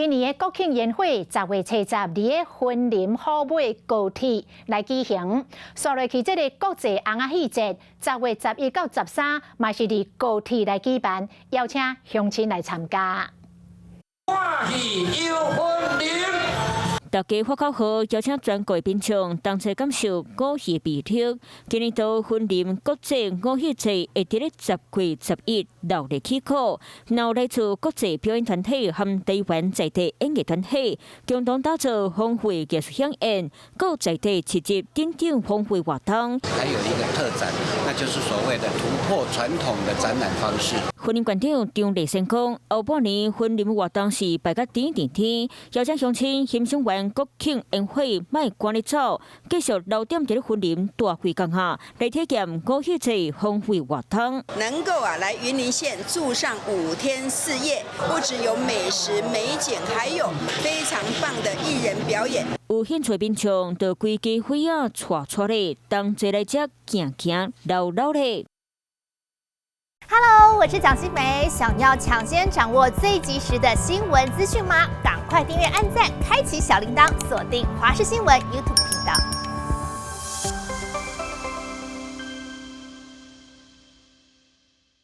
今年的國慶煙火10月70佇咧雲林虎尾高鐵來舉行，紲落去這个國際尪仔戲節，10月11到13嘛是佇高鐵來舉辦，邀請鄉親來參加。戲遊雲林。大家發口號，邀請全國民眾同齊感受五戲魅力。今年度雲林國際五戲節會佇咧10月11鬧熱起鼓，有來自國際表演團體和台灣在地演藝團體，共同打造豐富的藝術饗宴，閣在地市集等等豐富活動。還有一個特展，那就是所謂的突破傳統的展覽方式。雲林縣長張麗善講，後半年雲林活動是排甲甜甜甜，邀請鄉親欣賞完國慶煙火，莫趕咧走，繼續留踮佇咧雲林大會江下來體驗五戲節豐富活動。能夠啊來雲林縣住上5天4夜，不只有美食美景，還有非常棒的藝人表演。有興趣民眾就規家伙仔𤆬𤆬咧，同齊來遮行行嘮嘮咧。 Hello，我是蔣欣梅。想要搶先掌握最及時的新聞資訊嗎？趕快訂閱、按讚、開啟小鈴鐺，鎖定華視新聞 YouTube 頻道。